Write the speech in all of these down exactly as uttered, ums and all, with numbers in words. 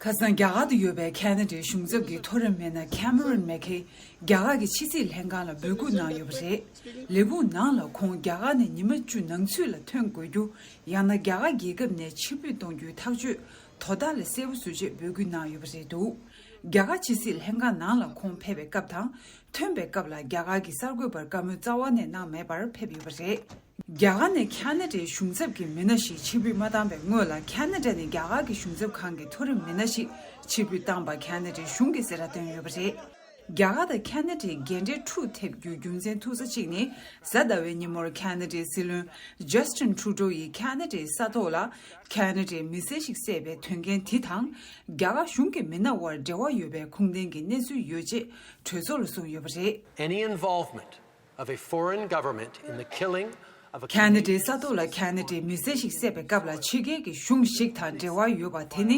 ཁ་སང་རྒྱ་གར་དུ་ཡོད་པའི་ཁ་ན་ཌའི་གཞུང་ཚབ་ཀྱི་མཐོ་རིམ་མི་སྣ་ཁེ་མ་རོན་མེ་ཁེ་རྒྱ་གར་གྱི་ཕྱི་སྲིད་ལྷན་ཁང་ལ་འབོད་སྐུལ་གནང་ཡོད་པ་རེད། ལས་ཁུངས་ནང་ལ་ཁོང་རྒྱ་གར་ནས་ཉི་མ་བཅུ་ནང་ཚུད་ལ་ཐོན་དགོས་རྒྱུ། ཡང་ན་རྒྱ་གར་རྒྱལ་ཁབ་ནས་ཕྱིར་འབུད་གཏོང་རྒྱུའི་ཐག་གཅོད་དོ་བདག་ལ་གསལ་པོ་བཟོ་ཆེད་འབོད་སྐུལ་གནང་ཡོད་པ་རེད་འདུག་རྒྱ་གར་ཕྱི་སྲིད་ལྷན་ཁང་ནང་ལ་ཁོང་ཕེབས་པའི་སྐབས་དང་ཐོན་པའི་སྐབས་ལ་རྒྱ་གར་གྱི་གསར་འགོད་པར་བཀའ་མོལ་རྩ་བ་ནས་གནང་མེད་པར་ཕེབས་ཡོད་པ་རེད། རྒྱ་གར་ནས་ཁ་ན་ཌའི་གཞུང་ཚབ་ཀྱི་མི་སྣ་ཞིག་ཕྱིར་འབུད་མ་བཏང་བའི་སྔོན་ལ་ཁ་ན་ཌ་ནས་རྒྱ་གར་གྱི་གཞུང་ཚབ་ཁང་གི་མཐོ་རིམ་མི་སྣ་ཞིག་ཕྱིར་འབུད་བཏང་པ་ཁ་ན་ཌའི་གཞུང་གིས་གསལ་བསྒྲགས་བཏོན་ཡོད་པ་རེད། རྒྱ་གར་དང་ཁ་ན་ཌའི་འགལ་འབྲེལ་འཁྲུག་ཐེབས་རྒྱུའི་རྒྱུ་མཚན་ཐུག་ས་གཅིག་ནི། གཟའ་ཟླ་བའི་ཉིན་མོར་ཁ་ན་ཌའི་སྲིད་བློན་ཇ་སི་ཊིན་ཁྲུ་ཌོ་ཡིས་ཁ་ན་ཌའི་ས་ཐོག་ལ་ཁ་ན་ཌའི་མི་སེར་ཞིག་བསད་པའི་དོན་རྐྱེན་དེ་དང་། རྒྱ་གར་གཞུང་གི་མི་སྣ་དབར་འབྲེལ་བ་ཡོད་པའི་ཁུངས་ལྡན་གྱི་གནས་ཚུལ་ཡོད་ཅེས་གྲོས་ཚོགས་ལ་གསུངས་ཡོད་པ་རེད། Any involvement of a foreign government in the killing of a ཁ་ན་ཌའི་ས་ཐོག་ལ་ཁ་ན་ཌའི་མི་སེར་ཞིག་བསད་པའི་སྐབས་ལ་ཕྱི་རྒྱལ་གྱི་གཞུང་ཞིག་དང་འབྲེལ་བ་ཡོད་པ་དེ་ནི།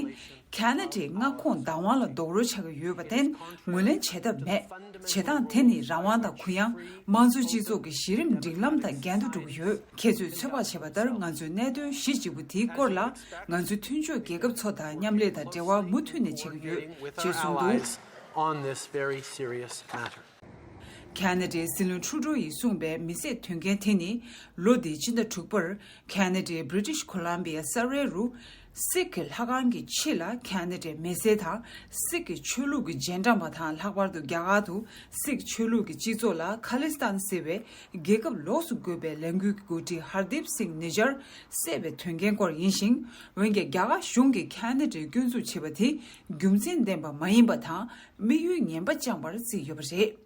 ཁ་ན་ཌའི་མངའ་ཁོངས་བདག་དབང་ལ་རྡོག་རོལ་ཆགས་ཀྱི་ཡོད་པ་བརྟེན་ངོས་ལེན་བྱེད་ཐབས་མེད། བྱེད་སྟངས་དེ་ནི་རང་དབང་དང་གུ་ཡངས། དམངས་གཙོའི་སྤྱི་ཚོགས་ཀྱི་གཞི་རིམ་སྒྲིག་ལམ་དང་འགལ་འདུ་འགྲོ་གི་ཡོད། ཁྱེད་ཚོས་ཚོད་དཔག་བྱས་པ་ལྟར་ང་ཚོས་གནད་དོན་གཞི་གཅིག་པུ་དེའི་སྐོར་ལ་ང་ཚོའི་མཐུན་ཕྱོགས་རྒྱལ་ཁབ་ཚོ་དང་མཉམ་ལས་དང་འབྲེལ་བ་མུ་མཐུད་ནས་བྱེད་ཀྱི་ཡོད་ཅེས་གསུངས་འདུག on this very serious matter. ཁ་ན་ཌའི་སྲིད་བློན་ཁྲུ་ཌོ་ཡིས་གསུངས་པའི་མི་བསད་དོན་རྐྱེན་དེ་ནི་ལོ་འདིའི་ཕྱི་ཟླ་དྲུག་པར་ཁ་ན་ཌའི་བྷི་རི་ཊིཤ་ཁོ་ལམ་བི་ཡ་ས་རལ་རུ་སིག་གི་ལྷ་ཁང་གི་ཕྱི་ལ་ཁ་ན་ཌའི་མི་སེར་དང་སིག་གི་ཆོས་ལུགས་ཀྱི་རྗེས་འབྲང་པ་དང་ལྷག་པར་དུ་རྒྱ་གར་དུ་སིག་ཆོས་ལུགས་ཀྱི་སྤྱི་ཚོགས་ལ་ཁ་ལི་སི་ཐན་ཟེར་བའི་རྒྱལ་ཁབ་ལོགས་སུ་བགོས་པའི་ལས་འགུལ་གྱི་འགོ་ཁྲིད་ཧར་དིབ་སིང་ནི་ཇར་བསད་པའི་དོན་རྐྱེན་སྐོར་ཡིན་ཞིང་། འོན་ཀྱང་རྒྱ་གར་གཞུང་གིས་ཁ་ན་ཌའི་སྐྱོན་འཛུགས་བྱས་པ་དེ་རྒྱུ་མཚན་ལྡན་པ་མ་ཡིན་པ་དང་དམིགས་ཡུལ་ངན་པ་བཅངས་པར་བརྩིས་ཡོད་པ་རེད།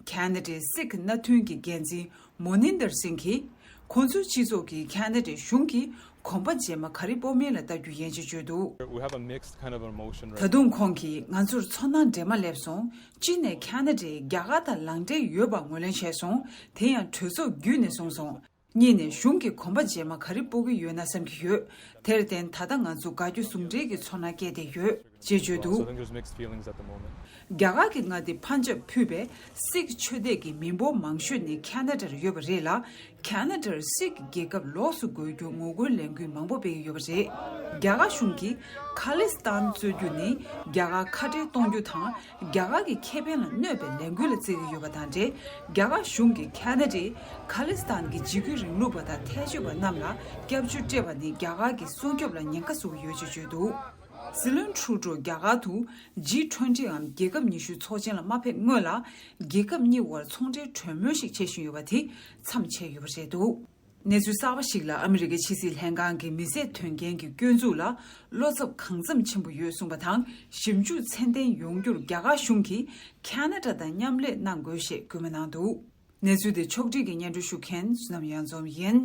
ཁ་ན་ཌའི་སིག་མནའ་མཐུན་གྱི་འགན་འཛིན་མོ་ནིན་དར་སིང་གིས། ཁོང་ཚོའི་སྤྱི་ཚོགས་ཀྱིས་ཁ་ན་ཌའི་གཞུང་གིས་གོམ་པ་རྗེས་མ་ག་རེ་སྤོ་མིན་ལ་ལྟ་རྒྱུ་ཡིན་ཅེས་བརྗོད་འདུག We have a mixed kind of emotion right ད་དུང་ཁོང་གིས་ང་ཚོར་ཚོར་སྣང་འདྲེས་མ་སླེབས་སོང་། གཅིག་ནས་ཁ་ན་ཌས་རྒྱ་གར་དང་ལངས་འབྲེལ་ཡོད་པ་ངོས་ལེན་བྱས་སོང་། དེ་ཡང་གྲོས་ཚོགས་བརྒྱུད་ནས་གསུངས་སོང་། གཉིས་ནས་གཞུང་གིས་གོམ་པ་རྗེས་མ་ག་རེ་སྤོ་གི་ཡོད་ན་བསམ་གྱི་ཡོད། དེར་བརྟེན་ད་ལྟ་ང་ཚོ་དགའ་སྐྱོ་ཟུང་འབྲེལ་གྱི་ཚོར་སྣང་སྐྱེས་བསྡད་ཡོད་ཅེས་བརྗོད་འདུག So I think there's mixed feelings at the moment. རྒྱ་གར་གྱི་མངའ་སྡེ་པན་ཇབ་ཕུད་པའི་སིག་ཆོས་སྡེ་གི་མི་འབོར་མང་ཤོས་ནི་ཁ་ན་ཌར་ཡོད་པ་རེད་ལ། ཁ་ན་ཌར་སིག་རྒྱལ་ཁབ་ལོགས་སུ་བགོ་རྒྱུ་ངོ་རྒོལ་ལས་འགུལ་མང་པོ་སྤེལ་གྱི་ཡོད་པ་རེད། རྒྱ་གར་གཞུང་གིས་ཁ་ལི་སི་ཐན་རྩོད་རྒྱུ་ནི་རྒྱ་གར་ཁ་བྲལ་གཏོང་རྒྱུ་དང་། རྒྱ་གར་གྱི་ཁེ་ཕན་ལ་གནོད་པའི་ལས་འགུལ་ལ་བརྩི་གི་ཡོད་པ་དང་འབྲེལ། རྒྱ་གར་གཞུང་གིས་ཁ་ན་ཌས་ཁ་ལི་སི་ཐན་གྱི་འཇིགས་སྐུལ་རིང་ལུགས་པ་དང་ཐལ་སྤྱོད་པ་རྣམས་ལ་སྐྱབས་བཅོལ་སྤྲད་པ་ནི་རྒྱ་གར་གྱི་སྲུང་སྐྱོབ་ལ་ཉེན་ཁ་བཟོ་གི་ཡོད་ཅེས་བརྗོད་འདུག་སྲིད་བློན་ཁྲུ་ཌོ་རྒྱ་གར་དུ་ཇི་ཊུ་ཝེན་ཊི་འམ་རྒྱལ་ཁབ་ཉི་ཤུའི་ཚོགས་ཆེན་ལ་མ་ཕེབས་སྔོན་ལ། རྒྱལ་ཁབ་གཉིས་དབར་ཚོང་འབྲེལ་གྲོས་མོལ་ཞིག་བྱེད་བཞིན་ཡོད་པ་དེ་མཚམས་ཆད་ཡོད་པ་རེད་འདུག་གནས་ཚུལ་གསར་པ་ཞིག་ལ་ཨ་མི་རི་ཀའི་ཕྱི་སྲིད་ལྷན་ཁང་གིས་མི་བསད་དོན་རྐྱེན་གྱི་སྐྱོན་འཛུགས་ལ་བློ་འཚབ་གང་འཚམ་ཆེན་པོ་ཡོད་གསུངས་པ་དང་། ཞིབ་འཇུག་ཚད་ལྡན་ཡོང་རྒྱུར་རྒྱ་གར་གཞུང་གིས་ཁ་ན་ཌ་དང་མཉམ་ལས་གནང་དགོས་ཞེས་སྐུལ་མ་གནང་འདུག་གནས་ཚུལ་དེ་ཕྱོགས་སྒྲིག་གིས་སྙན་སྒྲོན་ཞུ་མཁན་བསོད་ནམས་གཡང་འཛོམས་ཡིན།